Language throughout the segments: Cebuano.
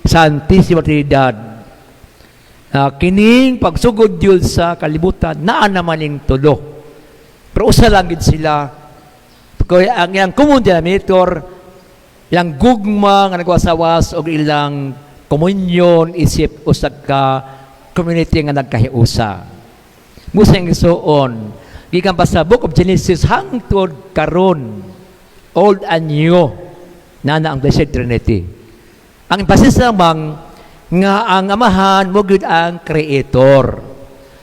Santissima Trinidad. Kining pagsugod yun sa kalibutan, naa naman ning tulo. Pero usa lang gid sila. Kaya ang iyang common denominator, ilang gugma nga nagwasawas og ilang komunyon isip usa ka community nga nagkahiusa. Musa ang isuon, gikan pa sa Book of Genesis hangtod karon, Old and New, nana ang Blessed Trinity. Ang emphasis lamang nga ang Amahan mo gyud ang creator.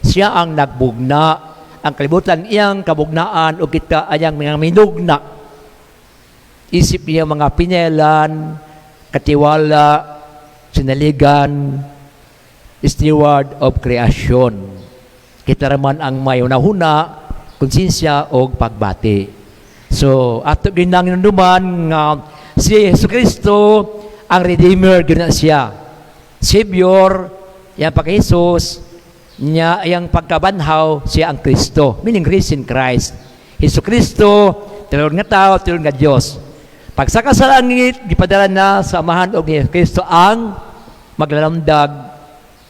Siya ang nagbugna, ang kalibutan iyang kabugnaan o kita ayang mga minugna. Isip niya mga pinelan, katiwala, sinaligan, steward of creation. Kita raman ang may hunahuna, konsensya o pagbati. So, ato ginang hinumduman nga si Jesu Kristo ang Redeemer gyud na siya. Savior, yang pagka Jesus, niya yang pagkabanhaw, siya ang Kristo, meaning risen Christ. Jesu Kristo, tinuod nga tao, tinuod nga Dios. Pagsaka sa langit, gipadala na sa Amahan og ni Kristo ang maglalamdag,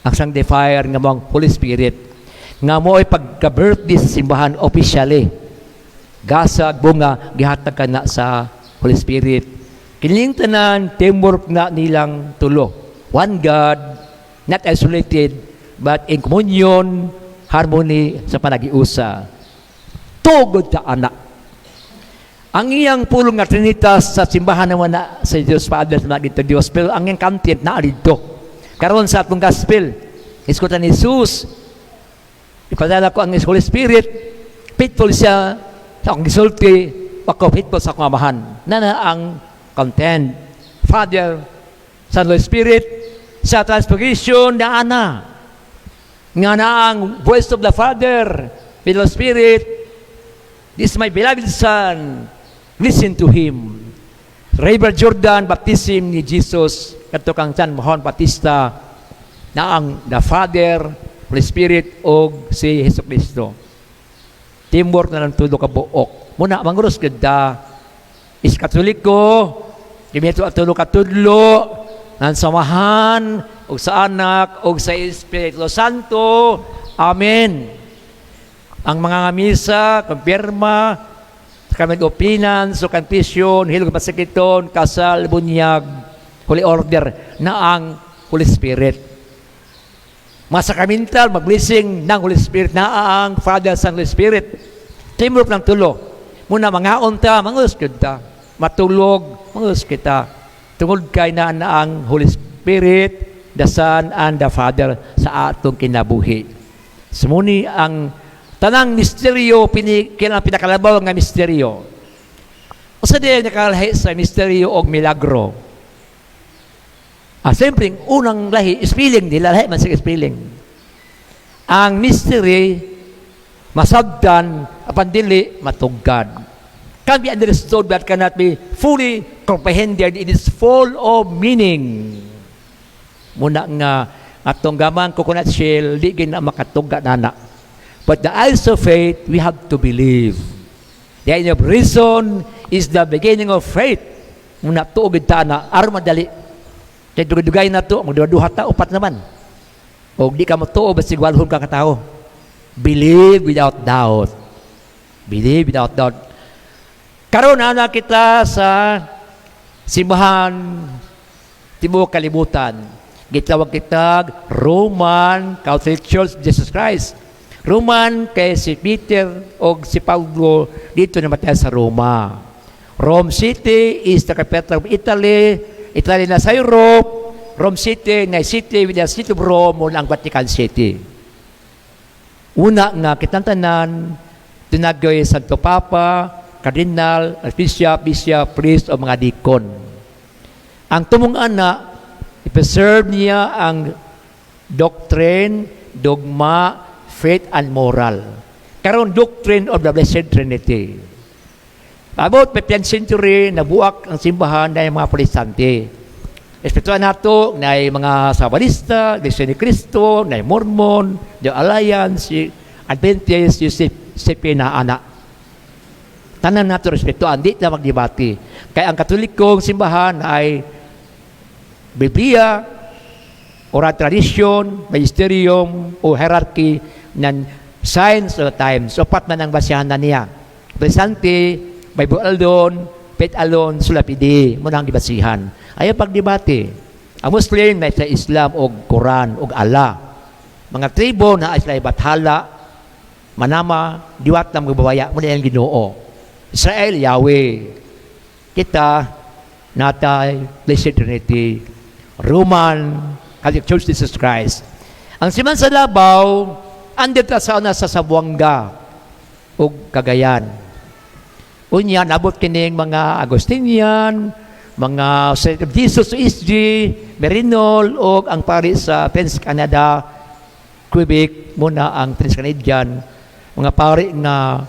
ang sanctifier nga mong Holy Spirit nga mo ay pagka-birthday sa simbahan officially. Gasag bunga gihatag ka na sa Holy Spirit. Kining tanan teamwork na nilang tulo. One God, not isolated, but in communion, harmony sa panagiusa. Tugod ta ana. Ang iyang pulong nga Trinitas sa simbahan naman na sa Diyos Father sa dito Diyos, pero ang iyang content na dito. Karon sa atong gospel, iskutan ni Jesus, ipadala ko ang Holy Spirit, faithful siya sa akong gisulti, ako faithful sa akong Amahan. Nana ang content. Father, Son, Holy Spirit, sa Transfiguration na ana. Nga na ang voice of the Father, with the Spirit, "This is my beloved Son, listen to Him." River Jordan, baptism ni Jesus, kadto kang San Juan Bautista, na ang the Father, Holy Spirit, og si Jesu Cristo. Teamwork na lang tulo ka buok. Muna, manguros ganda, is Katoliko, kami ito tulo ka tudlo, ng samahan, og sa Anak, og sa Espiritu Santo. Amen. Ang mga misa, kumpirma, sacrament of penance, o confession, hilog masakiton, kasal, bunyag, holy order, na ang Holy Spirit. Mga sacramental, mag-blessing ng Holy Spirit, na ang Father, Son, Holy Spirit. Teamwork ng tulo. Muna, mga unta, mangus kita. Matulog, mangus kita. Tungod kay na ang Holy Spirit, the Son, and the Father sa atong kinabuhi. Sumuni ang tanang misteryo, kinang pinakalabaw nga misteryo. Usa din nakalahi sa misteryo og milagro? Siyempre, ang unang lahi, spelling nila, lahi man sa spelling. Ang mystery, masabtan, apan dili, matugkad. Can be understood but cannot be fully comprehended. It is full of meaning. Muna nga, atong gamang coconut shell, di gina makatugka nana. But the eyes of faith, we have to believe. The end of reason is the beginning of faith. Muna tuog ta na, aron madali. Kay dugay-dugay na to, magduha ta, upat naman. O di ka motuo, basig walhon ka katao. Believe without doubt. Believe without doubt. Karon ana kita sa simbahan tibuok kalibutan. Gitawag kita Roman Catholic Church of Jesus Christ. Roman kay si Peter o si Paulo dito namatay sa Roma. Rome City is the capital of Italy. Italy na sa Europe. Rome City na city with the city of Rome mo ang Vatican City. Una nga kitang tanan tinagyoy Santo Papa, Cardinal, Archbishop, Bishop, Priest o mga deacon. Ang tumong ana, i-preserve niya ang doctrine, dogma, faith, and moral. Karon doctrine of the Blessed Trinity. About 15th century, nabuak ang simbahan na mga Protestante. Espetuan nato na mga Sabalista, Iglesia ni Cristo, na Mormon, the Alliance, si Adventist, yung si ana. Tanan nato respetuan, di na magdebate. Kaya ang Katolikong simbahan ay Biblia, Oral tradition, magisterium, o hierarchy ng signs of the times. So, upat man ang basihan na niya. Protestante, Bible alone, faith alone, sola fide. Mao na ang gibasihan. Ayaw pagdebate. Ang Muslim na sa Islam o Quran o Allah. Mga tribo na sila bathala, manama, diwat ng magbabaya, mao na ang Ginoo. Israel, Yahweh. Kita, natay, Blessed Trinity, Roman Catholic Church, Jesus Christ. Ang simbahan sa Davao, andito sa una sa Zamboanga ug Cagayan. Unya, nabot kining mga Agustinian, mga Saint of Jesus SG, Maryknoll, o ang pari sa French Canada, Quebec, mao na ang French Canadian, mga pari nga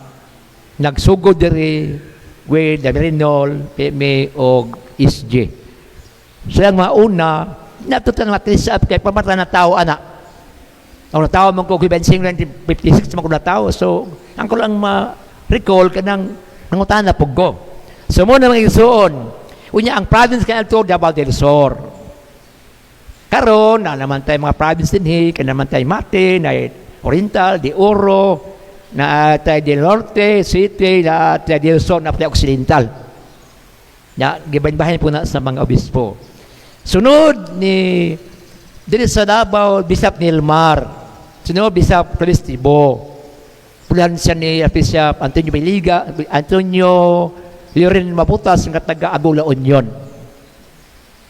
nagsugod diri with the Maryknoll, PMA, o SG. Sila ang mauna, natutan nga sa kay pamata na tao ana. Ang tao man ko gibensin 1956 man ko na tao. So, ang ko lang ma-recall kanang nangutana pug ko. So mao na mga igsuon. Unya ang province kay adto Davao del Sur. Karon na naman tayo mga province dinhi, kay naman tayo Mati, na Oriental, de Oro, na tayo del Norte, City, na tayo del Sur, na tayo Occidental. Ya, gibahin po na sa mga obispo. Sunod ni diri sa Davao, Bishop Nilmar. Sunod, Bishop Cristibo. Pulan siya ni Bishop Antonio Biliga, Antonio Loren Mabutas nga taga Agula Union.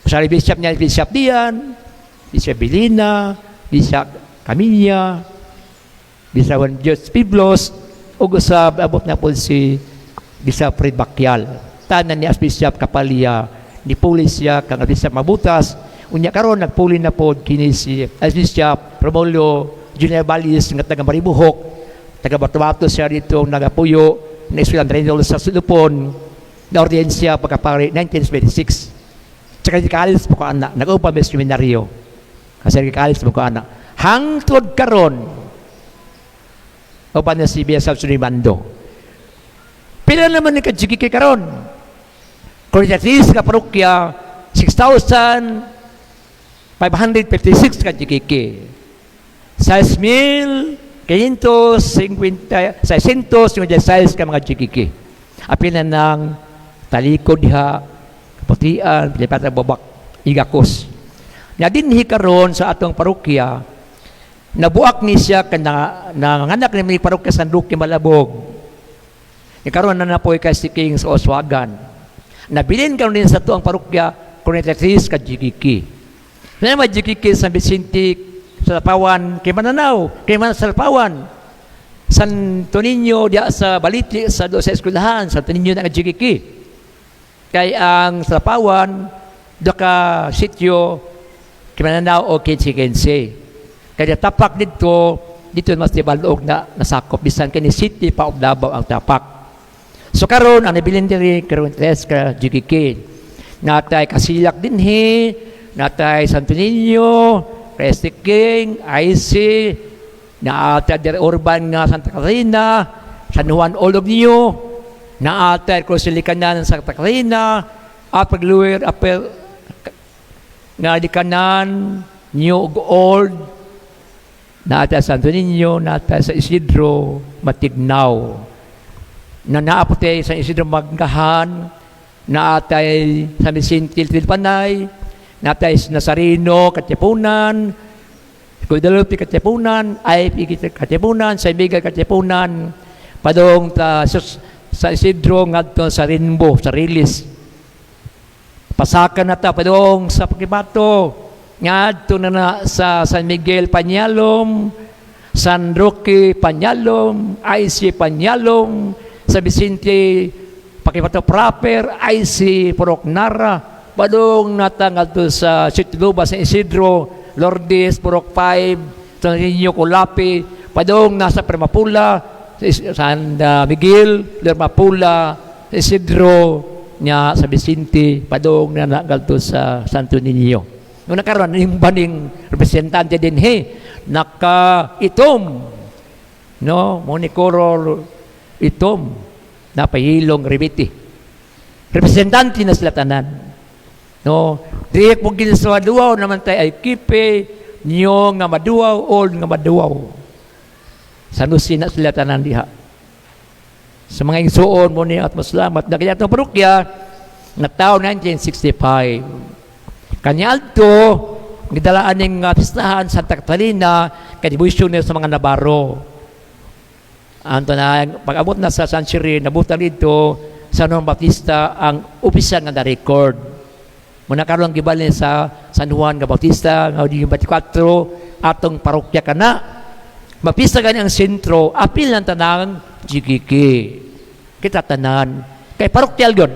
Sa Bishop niya, Bishop Dian, Bishop Bilina, Bishop Camilla, Bishop Juan Dios Piblos, ug usab abot na po si Bishop Fred Bakyal. Tanan ni Bishop Kapalia, ni puli siya kang Bishop Mabutas, unya karon nagpuli na pod kini si Bishop Romulo Junior Valles nga taga Maribuhok, taga Bato-Bato siya dito nagapuyo na eskwela Renol sa Sulupon, na audiensya pagkapari 1976. Tsaka di college mo ko anak, nag-upa may seminaryo. Kasi di college mo ko anak. Hangtod karon, upan na si Bishop Sulimando. Pila naman ni ka-GKK karon? Kung sa ka parokya, 6,556 ka GKK. 6,550, 656 ka mga GKK. Apil na ng Talikod diha, Kaputian, Pilipatan, Babak, Igakos. Na dinhi karon sa atong parokya, nabuak ni siya kana nanganak ni may parokya San Roque Malabog. Ni karon na napoy kay si King sa Oswagan. Nabilin karon din sa tuang parokya 43 ka GKK. Na naman GKK San Vicente sa Lapawan, kay Mananaw, kay man sa Lapawan. San Tonino diya sa Baliti sa do sa eskwelahan, San Tonino na nga GKK. Kay ang sa Lapawan do ka sityo kay Mananaw o 15-15. Kaya tapak dito, dito mas tibalog na nasakop bisan kini city pa og Davao ang tapak. So karon ang nabilin diri karon tres ka GKK. Natay Kasilak dinhi, natay Santo Niño, Christ the King, IC, naatay diri urban nga Santa Catarina, San Juan Old New, naatay Cruz Likanan Santa Catarina, Upper Lower, Upper nga Likanan, New ug Old, naatay Santo Niño, naatay sa Isidro, Matignaw. Na naapotay sa Isidro Maggahan, naatay sa Vicente Tilpanay, naatay sa Nazareno, Katipunan, Guadalupe, Katipunan, IP Katipunan, San Miguel Katipunan, padong ta, sa Isidro ngadto sa Rainbow, sa Rilis. Pasakan na ta padong sa Pakibato, ngadto na na sa San Miguel Panyalom, San Roque Panyalom, IC Panyalom, sa Vicente Pakibato proper, IC Purok Nara, padong nata ngadto sa Sitluba, San Isidro, Lourdes, Purok 5, San Niño Culapi, padong nasa Permapula, San Miguel, Lermapula, Isidro, nya sa Vicente, padong na ngadto sa Santo Niño. Nung nakaroon, yung baning representante din he, naka-itom, no, monicolor itom, napahilong rebiti. Representante na sila tanan. No, di mo ginsawa duwa naman tayo ay kipe, New nga Maduaw, old nga Maduaw. San Jose na sila tanan diha. Sa mga igsuon mo niya at masalamat na kaya itong parokya nga taon 1965. Kanya alto, gidalaan ning pistahan Santa Catalina kay devotion niya sa mga Navarro. Anto na pag-abot na sa San Sirin, nabutan dito sa Juan Bautista ang opisyal nga na-record. Muna karon gibalin sa San Juan nga Bautista nga di 24 atong parokya kana. Mapista gani ang sentro, apil ng tanang GKK. Kita tanan kay parokyal gyud.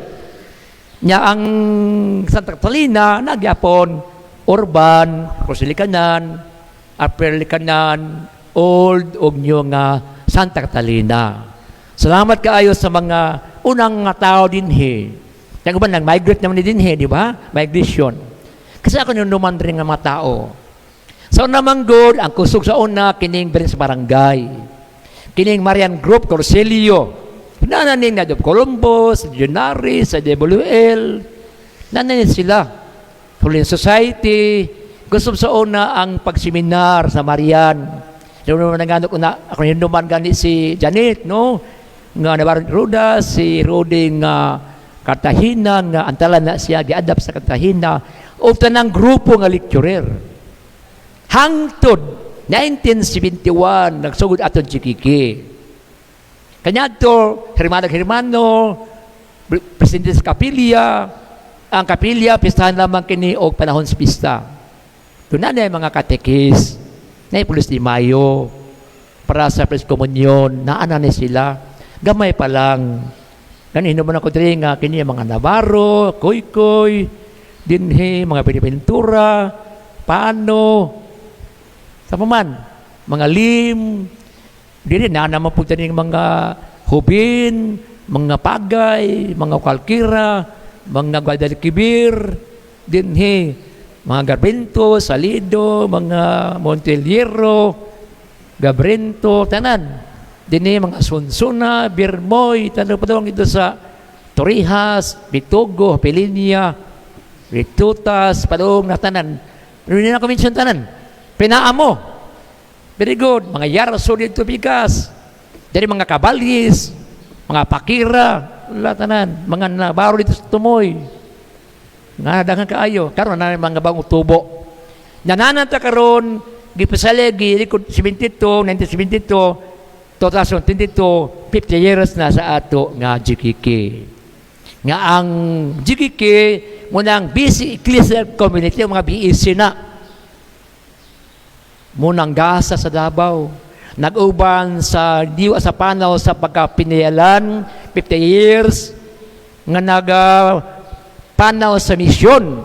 Nya ang Santa Catalina nagyapon urban, Cross Likanan, Upper Likanan, Old ug New nga Santa Catalina. Salamat kaayo sa mga unang nga tao dinhi. Kaya uban nag-migrate naman ni dinhi, di ba? Migration. Kasi ako nunuman rin nga mga tao. Sa una man gud, ang kusog sa una, kining birin sa barangay. Kining Marian Group, Corselio. Nananing na Columbus, Legionary, sa WL. Nananing sila. Holy Society. Gusto sa una ang pagseminar sa Marian. Yung naman nangano ko na, ako hinuman gani si Janet, no? Nga Navarro Ruda, si Rudy nga Cartagena, nga antalan na siya, giadapt sa Cartagena, o tanang grupo nga lecturer. Hangtod 1971, nagsugod aton GKK. Kanya to, Hermano Hermano, presidente sa kapilya, ang kapilya, pistahan lamang kini og panahon sa pista. Doon na yung mga katekis, na Pulis de Mayo, para sa First Communion, naana ni sila. Gamay pa lang. Ganino man ako diri nga kini ang mga Navarro, Koykoy, dinhi, mga Pinipentura, Paano, sa paman, mga Lim, dili na naman po ng mga Hubin, mga Pagay, mga Kalkira, mga Guadalquivir, dinhi, mga Garbento, Salido, mga Monteliero, Gabrento, tanan. Dinhi mga Sunsuna, Birmoy, tanan pa doon ito sa Torijas, Bitugo, Pilinia, Ritutas, padung na tanan. Pero hindi na ko mention tanan. Pinaamo. Very good. Mga Yarso dito bigas. Dari mga Kabalis, mga Pakira, wala tanan. Mga Nabaro dito sa Tumoy. Nga daghang kaayo. Karon na mga bagong tubo. Nananata karon gipasali gi 72, 1972, 2022, 50 years na sa ato nga GKK. Nga ang GKK munang BC Ecclesial Community, mga BEC na. Munang gasa sa Davao. Nag-uban sa diwa sa panaw sa pagkapinayalan, 50 years, nga naga panaw sa misyon.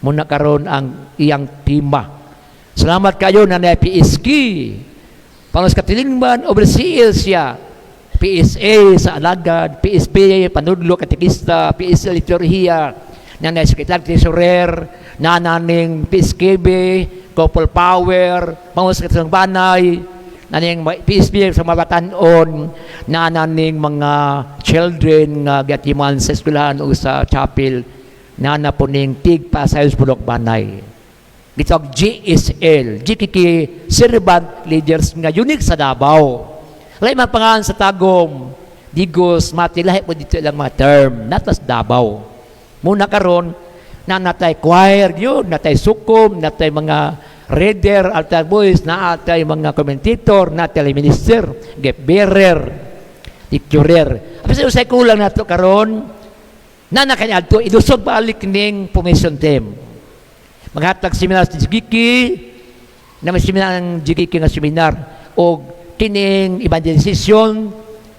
Muna karon ang iyang tema. Salamat kayo na na PSK. Panos Katilingban, overseer siya. PSA sa alagad, PSP, panudlo, katekista, PSA liturhiya, na na sekretary treasurer, na naning PSKB, couple power, pangos sa banay, naning PSB sa mabatanon, na naning mga children nga gatiman sa eskwelahan o sa chapel, na na po ning tigpa sa Pulok Banay. Gitawag GSL, GKK Servant Leaders nga unique sa Davao. Lahi man pangalan sa Tagum, Digos, Mati, lahi po dito ilang mga term, natas Davao. Muna karon na natay choir yun, natay sukom, natay mga reader, altar boys, natay mga commentator, natay minister, gift bearer, lecturer. Apis usay kulang nato karon, na nakanya adto idusog balik ning formation team. Maghatag seminar sa GKK, na may seminar ang GKK nga seminar o kining evangelization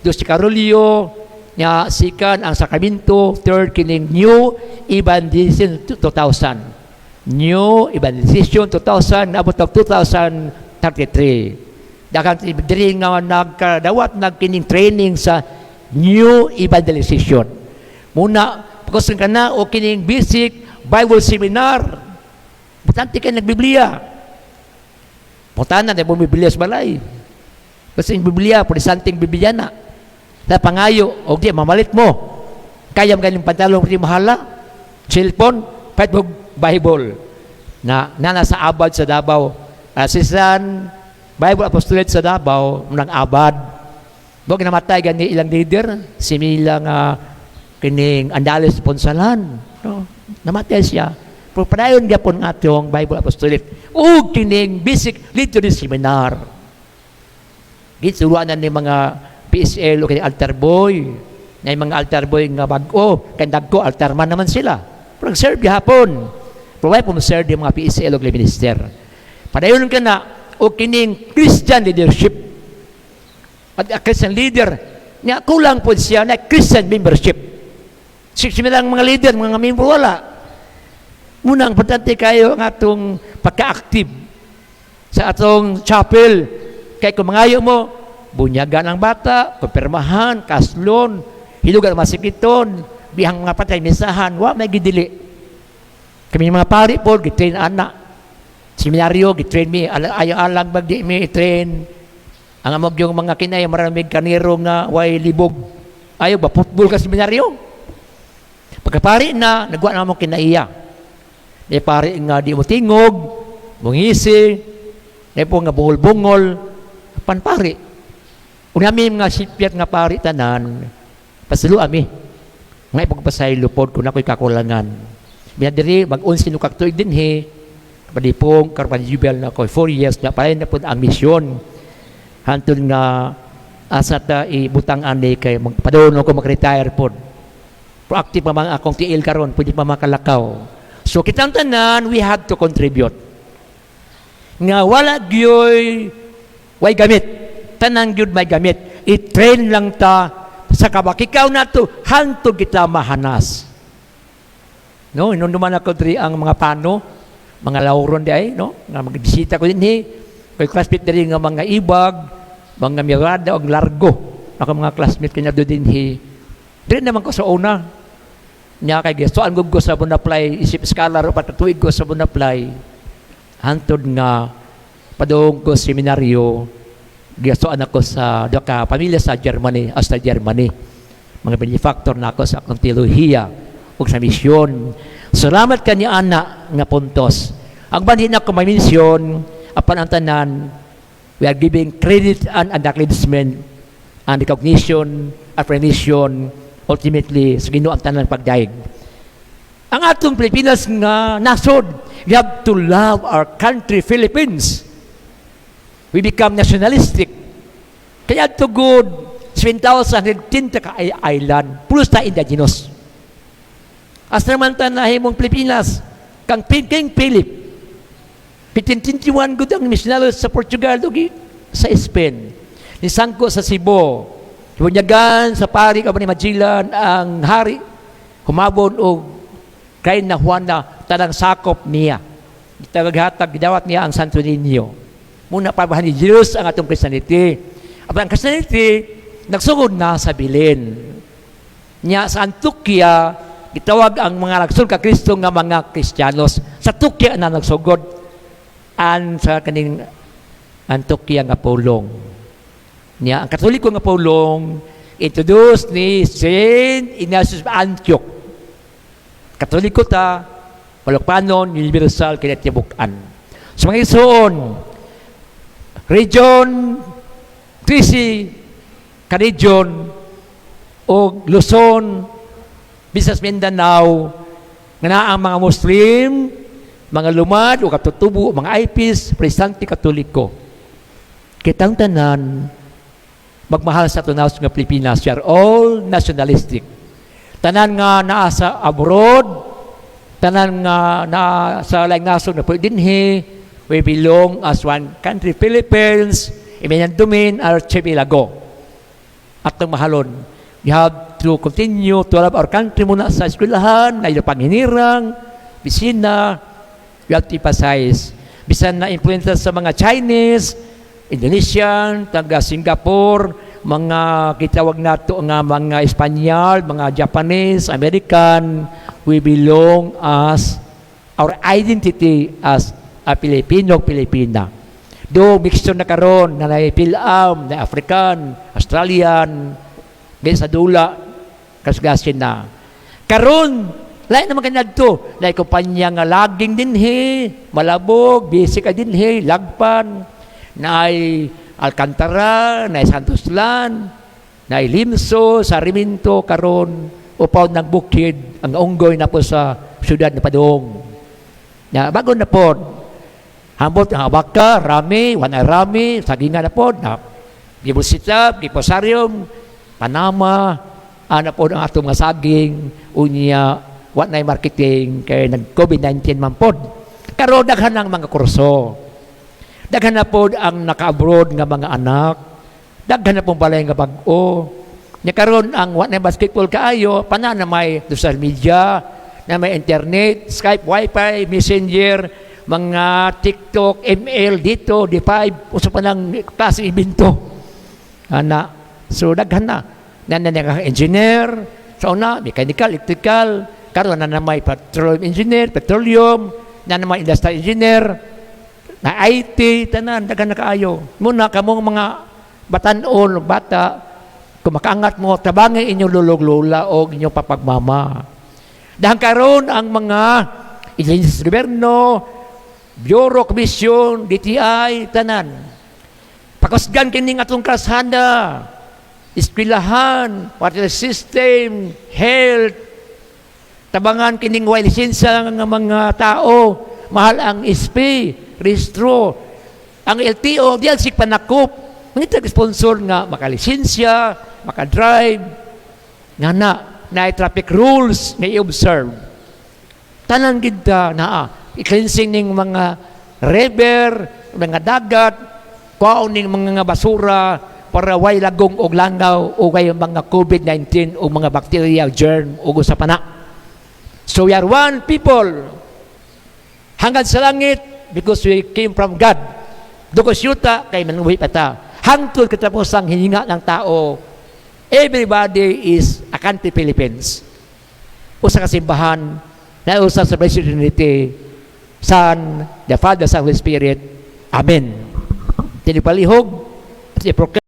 do si Carolio nya sikan ang sakramento, third kining New Evangelization 2000, New Evangelization 2000 naabot og 2033. Daghang diri nga nagkadawat nagkining training sa New Evangelization. Muna pagkusan ka na o kining basic Bible seminar. Butante ka nagbiblia. Puntahan na, di bumibili sa balay. Kasi yung Biblia, Protestanteng Biblia na. Sa pangayo, o di, mamalit mo. Kaya mo galing pantalon, di mahala. Cellphone, pwede mo Bible. Na nana sa Abad sa Davao. Assistant Bible Apostolate sa Davao, nang Abad. Bog namatay gani ilang leader, si Mila nga kining Andales Ponsalan. No? Namatay siya. Pero padayon gyapon nga atong Bible Apostolate ug kining Basic Liturgy Seminar. Gituruan na ni mga PSL o kining altar boy. Na yung mga altar boy nga bag-o, kay dagko altarman naman sila. Pero serve gihapon. Pero why po serve yung mga PSL o minister. Padayon ka na o kining Christian leadership. At a Christian leader, nga kulang po siya na Christian membership. Similang mga leader, mga member, wala. Muna, ang importante kayo ang atong pagka-active sa atong chapel. Kay kung mangayo mo, bunyagan ang bata, kumpirmahan, kaslon, hilugan ang masikiton, bihang mga patay, misahan, wa may gidili. Kami mga pari po, gitrain ana. Seminaryo, gitrain mi, ayaw alang magdi mi i-train. Ang amog yung mga kinay, maraming kaniro nga way libog. Ayaw ba, football ka seminaryo? Pagkapari na, nagwa na mo kinaiya. Di pari nga di mo tingog, mungisi, di po nga bungol-bungol, panpari. Unami mga sipyat nga pari tanan, pasalo ami. Nga ipagpasaylo pod kung ako'y kakulangan. Miya diri, mag-unsi no katuig dinhi, padipong karpan jubel na ko, 4 years na, palayon na po ang misyon. Hantod nga asa ta ibutang ani kay magpadulong ko mag-retire pod. Proactive pa man akong tiil karon, pwede pa makalakaw. So kitang tanan, we have to contribute. Nga wala gyoy way gamit. Tanan gyud may gamit. I-train lang ta sa kabakikaw nato hantod kita mahanas. No, inunduman ako diri ang mga pano, mga lauron di ay, no? Nga magbisita ko dinhi. Kay classmate diri nga mga ibag, mga mirada og largo. Ako mga classmate kanya do dinhi. Diri naman ko sa una. Nya kay gistuan gud ko sa Bunaplay, isip scholar patatuig ko sa Bunaplay. Hantod nga padung ko seminaryo, gistuan ako sa duha ka pamilya sa Germany, hasta Germany. Mga benefactor na ako sa akong teolohiya ug sa misyon. Salamat kani ana nga puntos. Ang banhin ako may misyon, apan ang tanan, we are giving credit and acknowledgement and recognition, affirmation, ultimately, sa Ginoo ang tanan pagdaig. Ang atong Pilipinas nga nasod, we have to love our country, Philippines. We become nationalistic. Kaya tugod, 7,110 ka island, pulos ta indigenous. Asa naman ta nahimong Pilipinas, kang King Philip, 1521 gud ang missionary sa Portugal dugi sa Spain. Nisangko sa Cebu. Bunyagan sa pari ka ni Magellan ang hari humabon og kay na Juana tanang sakop niya. Gitaghatag gidawat niya ang Santo Niño. Muna pa ni Jesus ang atong Christianity. Apan ang Christianity nagsugod na sa Bilin. Nya sa Antioquia gitawag ang mga nagsunod ka Kristo nga mga Kristiyanos. Sa Antioquia na nagsugod an sa kaning Antioquia nga pulong. Nya ang Katoliko nga pulong introduced ni Saint Ignatius of Antioch. Katoliko ta, Palukpanon, universal kinatibukan. Sa mga isuon, Region 13 ka region o Luzon, Visayas, Mindanao, nga naa ang mga Muslim, mga lumad o katutubo, mga IPs, Protestante, Katoliko. Kitang tanan, magmahal sa tunaw nga Pilipinas. We are all nationalistic. Tanan nga naa sa abroad, tanan nga naa sa laing nasod na pwede dinhi, we belong as one country, Philippines, Eminent Archipelago. Atong mahalon, we have to continue to love our country muna sa eskwelahan, na iyong panghinirang, bisina, we have to emphasize. Bisan na influence sa mga Chinese, Indonesian, taga Singapore, mga kitawag nato nga mga Espanyol, mga Japanese, American, we belong as our identity as a Filipino, Pilipina. Do mixture na karon na naay Philam, na African, Australian, gay sa dula, kasgasin na. Karon Lain naman kanadto. Lain kumpanya nga laging dinhi, Malabog, busy ka dinhi, Lagpan, naay Alcantara, naay Santos Land, naay Limso, Sarmiento, karon upaw ng bukid, ang unggoy na po sa syudad na Padong. Ya, bago na po, hambot ang abaka, rami, wanay rami, sagingan na po, na gibusitap, gipusarium, Panama, ana po ang atong mga saging, unya, wa na'y marketing, kay nag COVID-19 man pod. Karon daghan ang mga kurso. Daghan na pod ang naka-abroad nga mga anak. Daghan na pong balay nga bag-o. Nya karon ang wa na basketball kaayo, pana na may social media, na may internet, Skype, Wi-Fi, Messenger, mga TikTok, ML dito, D5, uso pa ng klase ibento. Ana, so daghan na. Na na engineer, so na mechanical, electrical, karon na na may petroleum engineer, petroleum, na na may industrial engineer, na IT, tanan, daghan na kaayo. Muna kamong mga batan-on, bata, kung makaangat mo, tabangay inyong lulog lola o inyong papagmama. Dahil karon ang mga agencies sa gobyerno, Bureau, Commission, DTI, tanan. Pakusgan kining atong kalsada, eskwelahan, water system, health, tabangan kining way lisensya nga mga tao, mahal ang SP, rehistro, ang LTO, diyan si panakop, mangita sponsor nga makalisensya, makadrive, nga na, na traffic rules nga i-observe. Tanan gid ta naa, i-cleansing ning mga river, mga dagat, kuhaon ning mga basura para way lagong og langaw o kay mga COVID-19 o mga bacteria, germ o sa pana. So we are one people. Hanggang sa langit because we came from God. Dugos yuta kay manuhi pa ta. Hangtod katapos ang hininga ng tao, everybody is a country Philippines. Usa ka simbahan na usa sa Blessed Trinity, Son, the Father, Son, Holy Spirit. Amen. Tinipalihog at i-proclaim